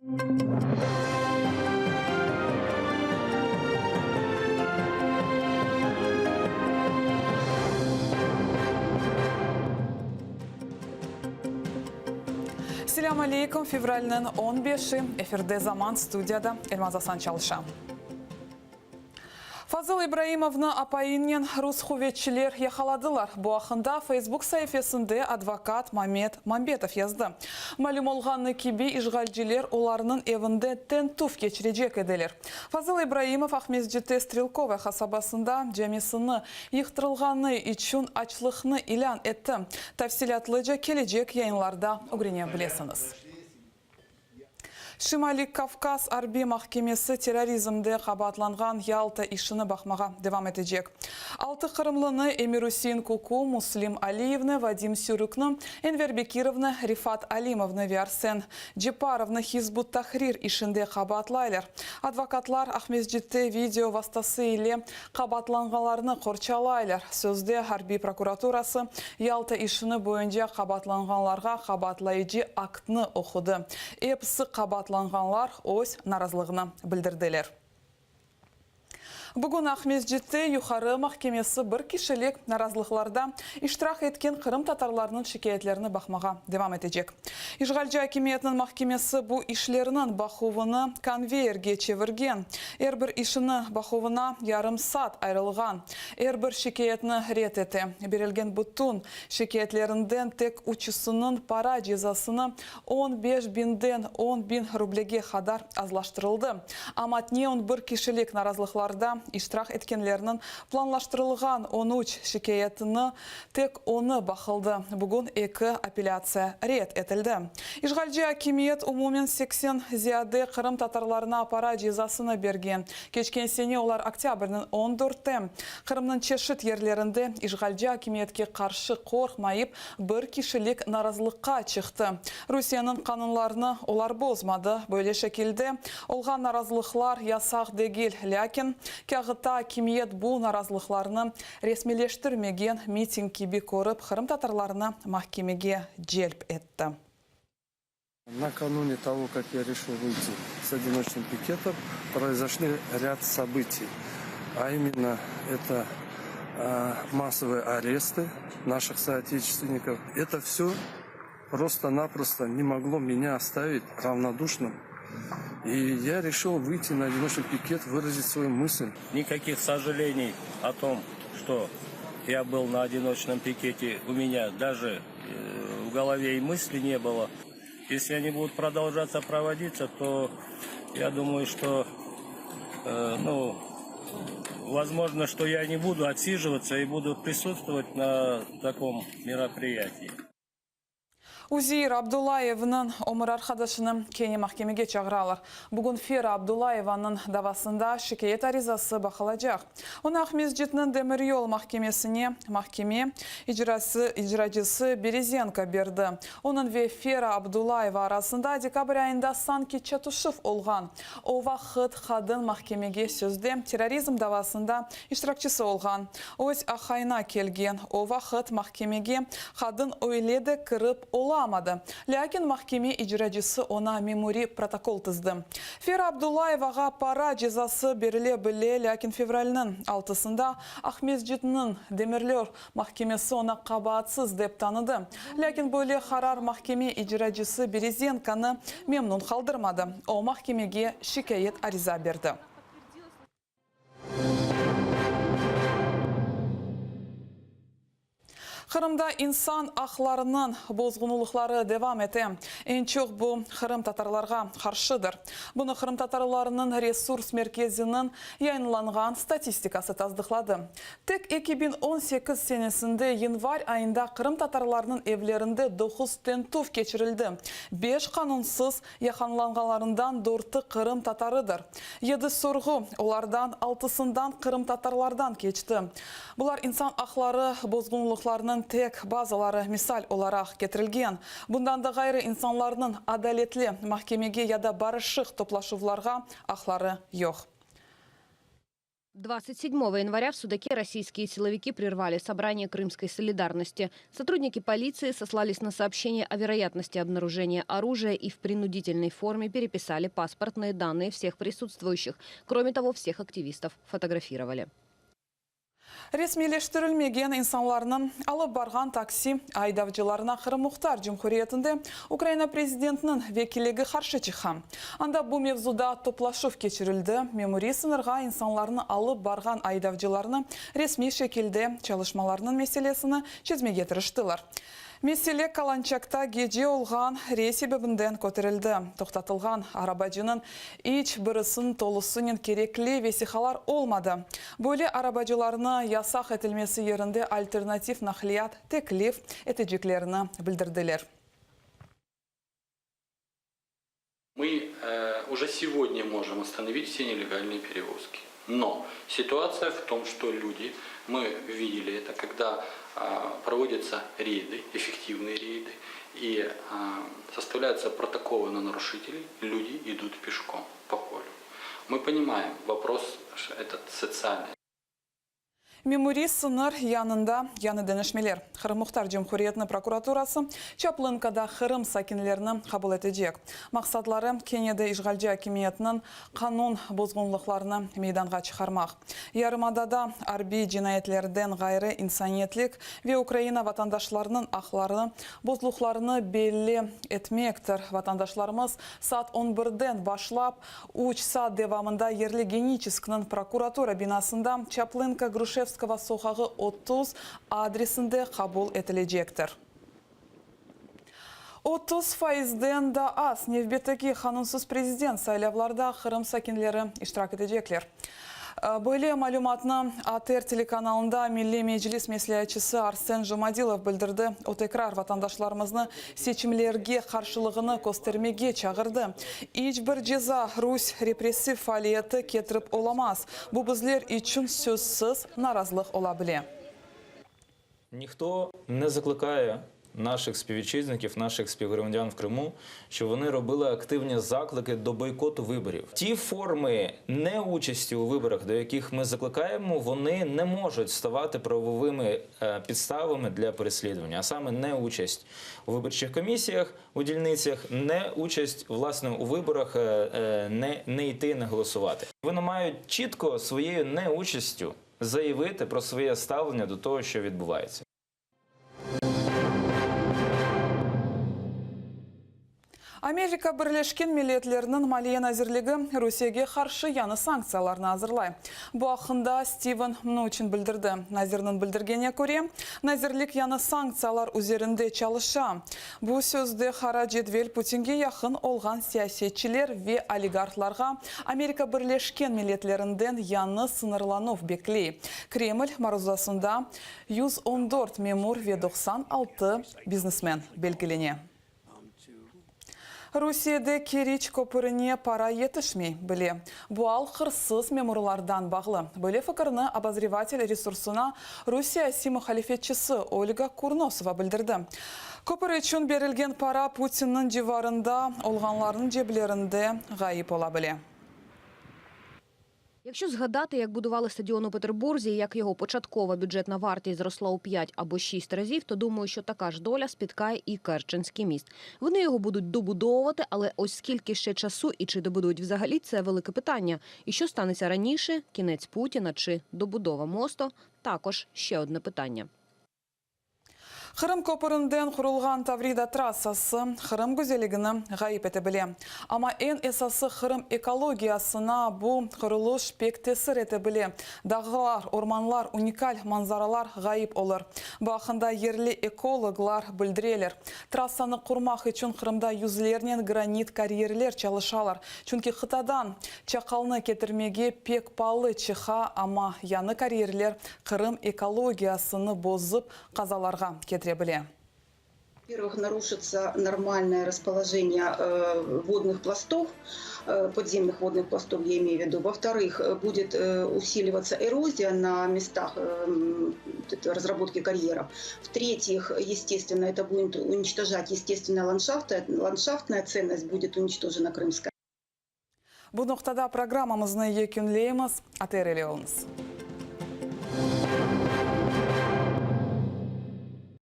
Selâm aleyküm, fevralniñ on beşi, efirde Zaman, studiyada Elmaz Asan çalışa. Fazıl İbraimovnı apayınen rus quvetçiler yaqaladılar. Bu aqqında Facebook saifesinde advokat Mamet Mambetov yazdı. Malüm olğanı kibi, işğalciler olarnıñ evinde tentüv keçirecek ediler. Fazıl İbraimov Aqmescitte Strelkovaya qasabasında camisini yıqtırılğanı içün açlıqnı ilân etti. Tafsilâtlıca kelecek yayınlarda ögrene bilesiñiz. Şimaliy Kavkaz arbiy mahkemesi terrorizmde qabaatlanğan Yalta işini baqmağa devam etecek. Altı qırımlını, Emir-Üsein Kuku, Muslim Aliyevni, Vadim Sürükni, Enver Bekirovnı, Refat Alimovnı ve Arsen Ceparovnı Hizb ut-Tahrir işinde qabaatlaylar. Advokatlar Aqmescitte video vastası ile Qabaatlanğanlarnı qorçalaylar. Sözde arbiy prokuraturası Yalta işini boyunca qabaatlanğanlarğa qabaatlayıcı aktnı oqudı. Episi qabaatlanğanlar öz narazılığını bildirdiler. Bugün Aqmescitte Yuqarı mahkemesi bir kişilik narazılıqlarda iştirak etken qırımtatarlarnıñ şikâyetlerini baqmağa devam etecek. İşğalci akimiyetniñ mahkemesi bu işlerniñ baquvını konveyerge çevirgen, er bir işini baquvına yarım saat ayırılğan, er bir şikâyetni red ete. Berilgen bütün şikâyetlerinden tek üçüsiniñ para cezasını 15 biñden 10 biñ rublege qadar azlaştırıldı. Amma tneun bir kişilik narazılıqlarda iştirak etkenlerniñ planlaştırılğan 13 şikâyetini Tek onı baqıldı. Bugün eki apellâtsiya red etildi. İşğalci akimiyet umumen 80 ziyade qırımtatarlarına para cezasını bergen. Keçken sene olar oktâbrniñ on dörtte Qırımnıñ çeşit yerlerinde işğalci akimiyetke qarşı qorqmayıp bir kişilik narazılıqqa çıqtı. Rusiyeniñ qanunlarını olar bozmadı. Böyle şekilde olğan narazılıqlar yasaq degil, lâkin kâğıtta akimiyet bu narazılıqlarnı Resmiyleştirmegen miting kibi körip, qırımtatarlarnı mahkemege celp etti. Накануне того, как я решил выйти с одиночным пикетом, произошли ряд событий. А именно, это массовые аресты наших соотечественников. Это все просто-напросто не могло меня оставить равнодушным. И я решил выйти на одиночный пикет, выразить свою мысль. Никаких сожалений о том, что я был на одиночном пикете, у меня даже в голове и мысли не было. Если они будут продолжаться проводиться, то я думаю, что, ну, возможно, что я не буду отсиживаться и буду присутствовать на таком мероприятии. Uzeir Abdullayevniñ ömür arqadaşını kene mahkemege çağıralar. Bugün Fera Abdullayevanıñ davasında şikâyet arizası baqılacaq. Onı Aqmescitniñ demiryol mahkemesine mahkeme icrası icracısı Berezenko berdi. Onıñ ve Fera Abdullayeva arasında dekabr ayında sanki çatışuv olğan. O vaqıt qadın mahkemege sözde terrorizm davasında iştirakçisi olğan öz aqayına kelgen. O vaqıt mahkemege qadın öyle de kirip olamadı, lâkin mahkeme icracısı oña memuriy protokol tizdi. Fera Abdullayevağa para cezası berile bile, lâkin fevralniñ altısında Aqmescitniñ Demirlör mahkemesi onı qabaatsız dep tanıdı. Lâkin böyle qarar mahkeme icracısı Berezenkonı memnun qaldırmadı, o mahkemege şikâyet ariza berdi. Qırımda insan aqlarınıñ bozğunlıqları devam ete. Eñ çoq bu qırımtatarlarğa qarşıdır. Bunı Qırımtatarlarnıñ resurs merkeziniñ yayınlanğan statistikası tasdıqladı. Tek 2018 senesinde yanvar ayında qırımtatarlarnıñ evlerinde doquz tintüv keçirildi, beş qanunsız Yaqalanğanlarından dörtü qırımtatarıdır. Yedi sorğu, olardan altısından qırımtatarlardan keçti. Bular insan aqları bozğunlıqlarınıñ tek bazıları misal olaraq ketirilgen. Bundan da ğayrı, insanlarnıñ adaletli mahkemege ya da barışıq toplaşuvlarğa aqları yoq. 27 января в Судаке российские силовики прервали собрание Крымской солидарности. Сотрудники полиции сослались на сообщение о вероятности обнаружения оружия и в принудительной форме переписали паспортные данные всех присутствующих. Кроме того, всех активистов фотографировали. Resmiyleştirilmegen insanlarnı alıp barğan taksi aydavcılarına Qırım Muhtar Cumhuriyetinde Ukraina prezidentiniñ vekilligi qarşı çıqa. Anda bu mevzuda toplaşuv keçirildi, memuriy sıñırğa insanlarnı alıp barğan aydavcılarnı resmiy şekilde çalışmalarınıñ meselesini çezmege tırıştılar. Mesele Kalançakta gece olğan rey sebebinden köterildi. Toqtatılğan arabacınıñ iç birisiniñ tolusınen kerekli vesiqalar olmadı. Böyle arabacılarnı yasaq etilmesi yerinde alternativ naqliyat teklif eteceklerini bildirdiler. Мы уже сегодня можем остановить все нелегальные перевозки. Но ситуация в том, что люди, мы видели это, когда проводятся рейды, эффективные рейды, и составляются протоколы на нарушителей, люди идут пешком по полю. Мы понимаем, вопрос этот социальный. Memuriy sıñır yanında yañı deñişmeler. Qırım Muhtar Cumhuriyetiniñ prokuraturası Çaplınkada Qırım sakinlerini qabul etecek. Maqsatları, kene de işğalci akimiyetniñ qanun bozğunlıqlarını meydanğa çıqarmaq. Yarımadada arbiy cinayetlerden ğayrı insaniyetlik ve Ukraina vatandaşlarınıñ aqları bozluqlarını belli etmektir. Vatandaşlarımız saat on birden başlap Üç saat devamında yerli Geniçeskniñ prokuratura binasında Çaplınka Gruşevskogo soqağı 30 adresinde qabul etilecektir. 30 faizden daa az nevbetteki qanunsız prezident saylavlarda Qırım sakinleri iştirak etecekler. Böyle malümatnı ATR telekanalında Milliy Meclis mesleatçısı Arsen Jumadilov bildirdi. O tekrar vatandaşlarımıznı seçimlerge qarşılığını köstermege çağırdı. İç bir ceza rus repressiv faaliyeti ketirip olamaz. Bu bizler içün sözsiz narazılıq ola bile. Ніхто не закликає наших співвітчизників, наших співгромадян в Криму, щоб вони робили активні заклики до бойкоту виборів. Ті форми неучасті у виборах, до яких ми закликаємо, вони не можуть ставати правовими підставами для переслідування, а саме неучасть у виборчих комісіях, у дільницях, неучасть власне у виборах, не, не йти, не голосувати. Вони мають чітко своєю неучастю заявити про своє ставлення до того, що відбувається. Amerika Birleşken Milletleriniñ Maliye nazirligi Rusiyege qarşı yañı sanktsiyalarnı azırlay. Bu aqqında Stiven Mnuchin bildirdi. Nazirniñ bildirgenine köre, nazirlik yañı sanktsiyalar üzerinde çalışa. Bu sözde qara cedvel Putinge yaqın olğan siyasetçiler ve oligarhlarğa Amerika Birleşken Milletlerinden yañı sıñırlanuv bekley. Kreml maruzasında 114 memur ve 96 biznesmen belgilene. Rusiyede Keriç köpürine para yetişmey bile. Bu al hırsız memurlardan bağlı. Böyle fikirni Obozrevatel resursına rus siyasiy muhalifetçisi Olga Kurnosova bildirdi. Köpür içün berilgen para Putinniñ civarında olğanlarnıñ ceblerinde ğayıp ola bile. Якщо згадати, як будували стадіон у Петербурзі і як його початкова бюджетна вартість зросла у 5 або 6 разів, то думаю, що така ж доля спіткає і Керченський міст. Вони його будуть добудовувати, але ось скільки ще часу і чи добудують взагалі – це велике питання. І що станеться раніше – кінець Путіна чи добудова мосту – також ще одне питання. Qırım köpürinden qurulğan Tavrida trassası Qırım güzelligini ğayıp ete bile. Amma eñ esası Qırım ekologiyasına bu qurulış pek tesir ete bile. Dağlar, ormanlar, unikal manzaralar ğayıp olur. Bu aqqında yerli ekologlar bildireler. Trassanı qurmaq içün Qırımda yüzlernen granit karyerler çalışalar. Çünki qıtadan çaqalnı ketirmege pek paalı çıqa, amma yañı karyerler Qırım ekologiyasını bozıp, qazalarğa ketire bile. Во-первых, нарушится нормальное расположение водных пластов, подземных водных пластов, я имею в виду. Во-вторых, будет усиливаться эрозия на местах разработки карьеров. В-третьих, естественно, это будет уничтожать естественный ландшафт, ландшафтная ценность будет уничтожена крымская. Bu noqtada programmamıznı yekünleymiz. ATR ile oluñız.